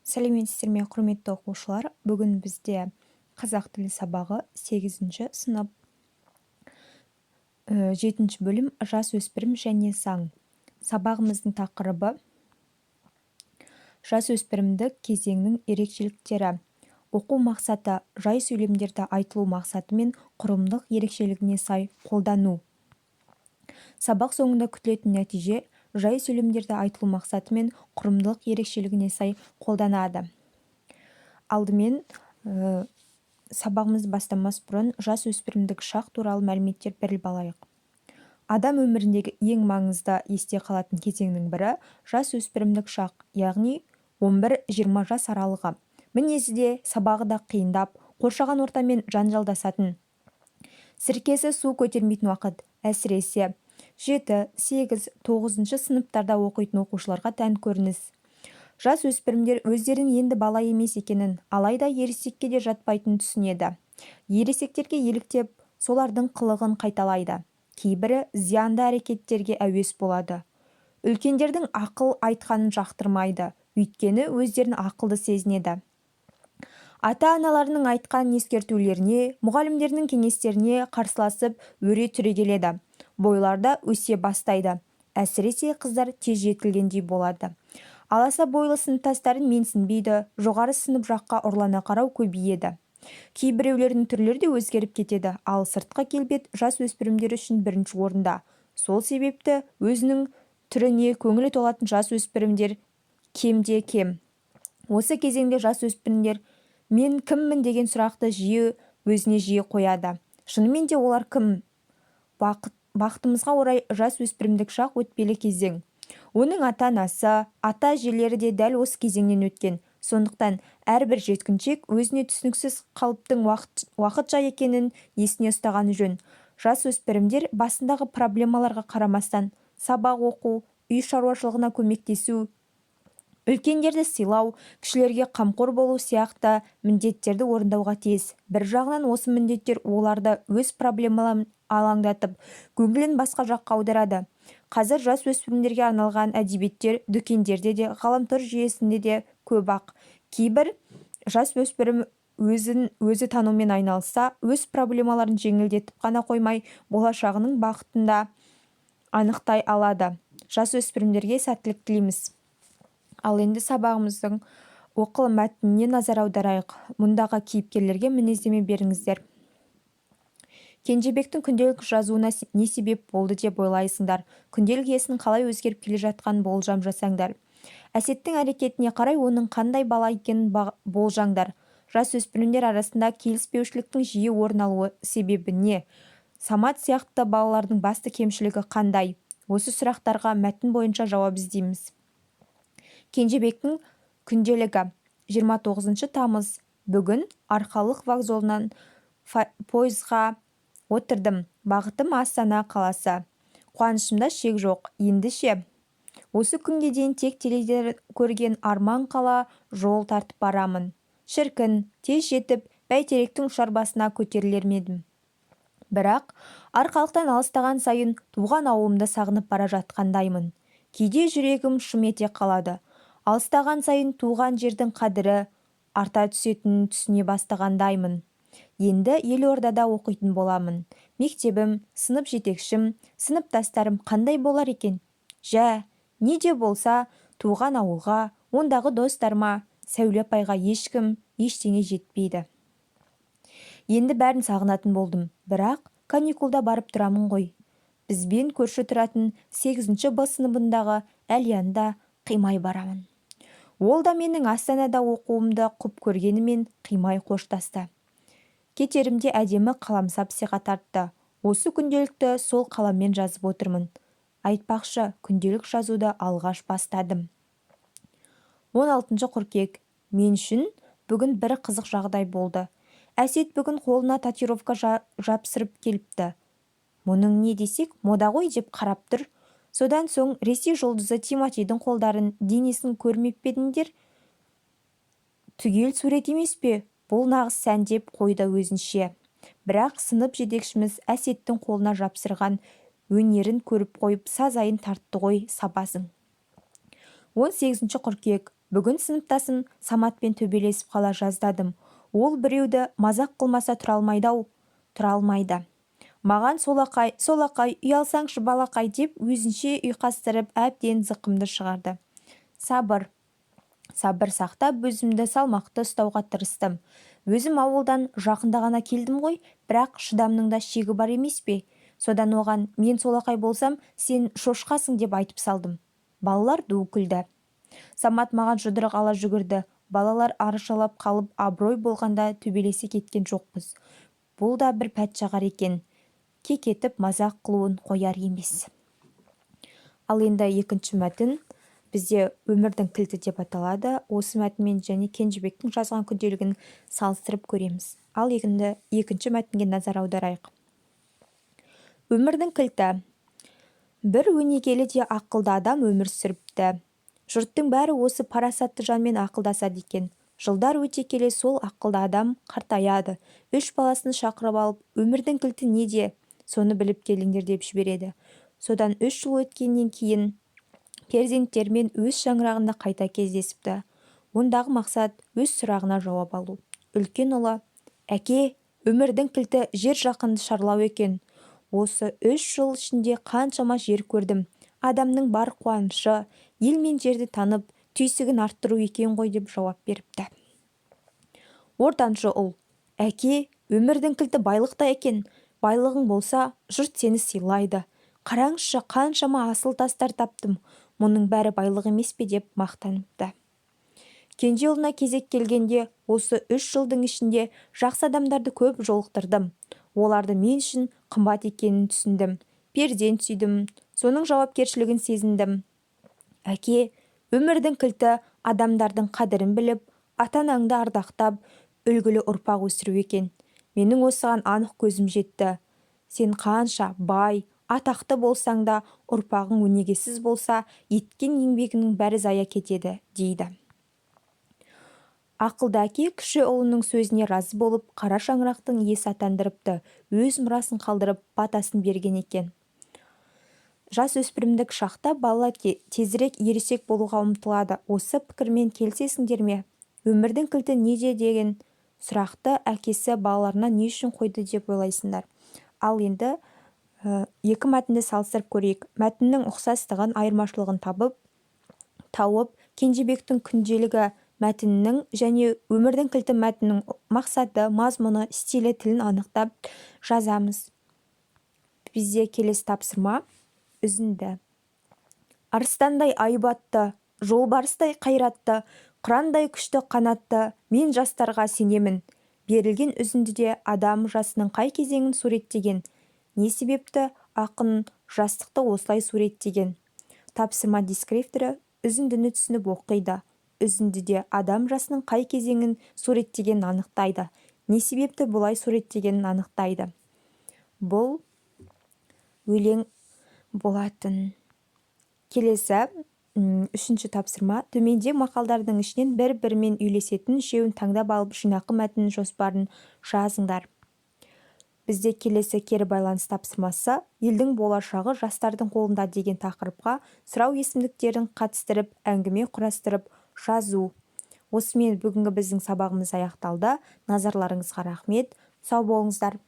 Сәлеметсіздер ме, құрметті оқушылар! Бүгін бізде қазақ тілі сабағы, сегізінші сынып, жетінші бөлім, «Жас өспірім және заң». Сабағымыздың тақырыбы: жасөспірімдік кезеңнің ерекшеліктері. Оқу мақсаты: жай сөйлемдерді айтылу мақсаты мен құрылымдық ерекшелігіне сай қолдану. Сабақ соңында күтілетін нәтиже: жай сөйлемдерді айтылу мақсаты мен құрылымдық ерекшелігіне сай қолданады. Алдымен, сабағымызды бастамас бұрын, жас өспірімдік шақ туралы мәліметтер біліп алайық. Адам өміріндегі ең маңызды, есте қалатын кезеңнің бірі – жас өспірімдік шақ, яғни 11-20 жас аралығы. Мінезі де, сабағы да қиындап, қоршаған ортамен жанжалдасатын, сіркесі су көтермейтін уақыт. Әсіресе жеті, сегіз, тоғызыншы сыныптарда оқитын оқушыларға тән көрініс. Жас өспірімдер өздерінің енді бала емес екенін, алайда ересекке де жатпайтынын түсінеді. Ересектерге еліктеп, солардың қылығын қайталайды. Кейбірі зиянды әрекеттерге әуес болады. Үлкендердің ақыл айтқанын жақтырмайды, өйткені өздерін ақылды сезінеді. Ата-аналарының айтқан ескертулеріне, мұғалімдерінің кеңестеріне қарсыласып, өре түрегеледі. Бойлары да өсе бастайды. Әсіресе қыздар тез жетілгендей болады. Аласа бойлы сыныптастарын менсінбейді, жоғары сынып жаққа ұрлана қарау көбейеді. Кейбіреулерінің түрлері де өзгеріп кетеді. Ал сыртқы келбет жас өспірімдер үшін бірінші орында. Сол себепті өзінің түріне көңілі толатын жас өспірімдер кемде кем. Осы кезеңде жас өспірімдер «Мен кіммін?» деген сұрақты жиі өзіне жиі қояды. Шынымен де, олар кім? Бақытымызға орай, жас өспірімдік шақ өтпелі кезең. Оның ата-анасы, ата-әжелері де дәл осы кезеңнен өткен. Сондықтан әрбір жеткіншек өзіне түсініксіз қалыптың уақытша екенін есіне ұстағаны жөн. Жас өспірімдер басындағы проблемаларға қарамастан, сабақ оқу, үй шаруашылығына көмектесу, үлкендерді сыйлау, кішілерге қамқор болу сияқты міндеттерді орындауға тиіс. Бір жағынан, осы міндеттер оларды өз проблемаларын алаңдатып, көңілін басқа жаққа аударады. Қазір жас өспірімдерге арналған әдебиеттер дүкендерде де, ғаламтор жүйесінде де көп-ақ. Кейбір жас өспірім өзін өзі танумен айналысса, өз проблемаларын жеңілдетіп қана қоймай, болашағының бағытын да анықтай алады. Жас өспірімдерге сәттілік тілейміз. Ал енді сабағымыздың оқылым мәтініне назар аударайық. Мұндағы кейіпкерлерге мінездеме беріңіздер. Кенжебектің күнделік жазуына не себеп болды деп ойлайсыңдар? Күнделік иесінің қалай өзгеріп келе жатқанын болжам жасаңдар. Әсеттің әрекетіне қарай оның қандай бала екенін болжаңдар. Жас өспірімдер арасында келіспеушіліктің жиі орын алуы себебі не? Самат сияқты балалардың басты кемшілігі қандай? Осы сұрақтарға мәтін бойынша жауап іздейміз. Кенжебектің күнделігі. 29 тамыз. Бүгін Арқалық вокзалынан пойызға отырдым. Бағытым – Астана қаласы. Қуанышымда шек жоқ. Енді ше, осы күнге дейін тек теледидар көрген арман қала жол тартып барамын. Шіркін, тез жетіп, Бәйтеректің ұшар басына көтерілер ме едім. Бірақ Арқалықтан алыстаған сайын туған ауылымды сағынып бара жатқандаймын. Кейде жүрегім шым ете қалады. Алыстаған сайын туған жердің қадірі арта түсетінін түсіне бастағандаймын. Енді елордада оқитын боламын. Мектебім, сынып жетекшім, сыныптастарым қандай болар екен? Жә, не де болса, туған ауылға, ондағы достарыма, Сәуле апайға ешкім, ештеңе жетпейді. Енді бәрін сағынатын болдым. Бірақ каникулда барып тұрамын ғой. Бізбен көрші тұратын сегізінші Б сыныбындағы Әлияны да қимай барамын. Ол да менің Астанада оқуымды құп көргенімен, қимай қоштасты. Кетерімде әдемі қаламсап сыйға тартты. Осы күнделікті сол қаламмен жазып отырмын. Айтпақшы, күнделік жазуды алғаш бастадым 16 қыркүйек. Мен үшін бүгін бір қызық жағдай болды. Әсет бүгін қолына татуировка жапсырып келіпті. Мұның не десек, мода ғой деп қарап тұр. Содан соң: «Ресей жұлдызы Тиматидің қолдарын, денесін көрмеп пе едіңдер? Түгел сурет емес пе? Бұл нағыз сән», – деп қойды өзінше. Бірақ сынып жетекшіміз Әсеттің қолына жапсырған өнерін көріп қойып, сазайын тартты ғой сабазың. 18 қыркүйек. Бүгін сыныптасым Саматпен төбелесіп қала жаздадым. Ол біреуді мазақ қылмаса тұра алмайды-ау, тұра алмайды. Маған солақай, солақай, ұялсаңшы, балақай деп өзінше ұйқастырып әбден зықымды шығарды. Сабыр. Сабыр сақтап, өзімді салмақты ұстауға тырыстым. Өзім ауылдан жақында ғана келдім ғой, бірақ шыдамның да шегі бар емес пе? Содан оған мен солақай болсам, сен шошқасың деп айтып салдым. Балалар ду күлді. Самат маған жұдырық ала жүгірді. Балалар арашалап қалып, абырой болғанда төбелесе кеткен жоқпыз. Бұл да бір пәтшағар екен. Кекетіп мазақ қылуын қояр емес. Ал енді екінші мәтін бізде «Өмірдің кілті» деп аталады. Осы мәтінмен және Кенжебектің жазған күнделігін салыстырып көреміз. Ал енді екінші мәтінге назар аударайық. «Өмірдің кілті». Бір өнегелі де ақылды адам өмір сүріпті. Жұрттың бәрі осы парасатты жанмен ақылдасады екен. Жылдар өте келе сол ақылды адам қартаяды. Үш баласын шақырып алып, өмірдің кілті неде, соны біліп келіңдер деп жібереді. Содан 3 жыл өткеннен кейін перзенттерімен өз шаңырағында қайта кездесіпті. Ондағы мақсат – өз сұрағына жауап алу. Үлкен ұлы: «Әке, өмірдің кілті жер жаһанды шарлау екен. Осы 3 жыл ішінде қаншама жер көрдім. Адамның бар қуанышы – ел мен жерді танып, түйсігін арттыру екен ғой», – деп жауап беріпті. Ортаншы ұл: «Әке, өмірдің кілті байлықта екен. Байлығың болса, жұрт сені сыйлайды. Қараңызшы, қаншама асыл тастар таптым. Мұның бәрі байлық емес пе?» – деп мақтаныпты. Кенже ұлына кезек келгенде: «Осы 3 жылдың ішінде жақсы адамдарды көп жолықтырдым. Оларды мен үшін қымбат екенін түсіндім. Перзент сүйдім, соның жауапкершілігін сезіндім. Әке, өмірдің кілті адамдардың қадірін біліп, ата-анаңды ардақтап, үлгілі ұрпақ өсіру екен. Менің осыған анық көзім жетті. Сен қанша бай, атақты болсаң да, ұрпағың өнегесіз болса, еткен еңбегіңнің бәрі зая кетеді», – дейді. Ақылды әке кіші ұлының сөзіне разы болып, қара шаңырақтың иесі атандырыпты, өз мұрасын қалдырып, батасын берген екен. Жасөспірімдік шақта бала тезірек ересек болуға ұмтылады. Осы пікірмен келісесіңдер ме? Өмірдің кілті неде деген сұрақты әкесі балаларына не үшін қойды деп ойлайсыңдар? Ал енді екі мәтінді салыстырып көрейік. Мәтіннің ұқсастығын, айырмашылығын табып, тауып, Кенжебектің күнделігі мәтінінің және «Өмірдің кілті» мәтінінің мақсаты, мазмұны, стилі, тілін анықтап жазамыз. Бізде келесі тапсырма – үзінді. Арыстандай айбатты, жолбарыстай қайратты, қырандай күшті қанатты мен жастарға сенемін. Берілген үзіндіде адам жасының қай кезеңін суреттеген? Не себепті ақын жастықты осылай суреттеген? Тапсырма дескрипторы үзіндіні түсініп оқиды. Үзіндіде адам жасының қай кезеңін суреттегенін анықтайды. Не себепті бұлай суреттегенін анықтайды. Бұл өлең болатын. Келесі үшінші тапсырма: төменде мақалдардың ішінен бір-бірімен үйлесетін үшеуін таңдап алып, жинақы мәтін жоспарын жазыңдар. Бізде келесі кері байланыс тапсырмасы: «Елдің болашағы жастардың қолында» деген тақырыпқа сұрау есімдіктерін қатыстырып, әңгіме құрастырып жазу. Осымен бүгінгі біздің сабағымыз аяқталды. Назарларыңызға рахмет, сау болыңыздар.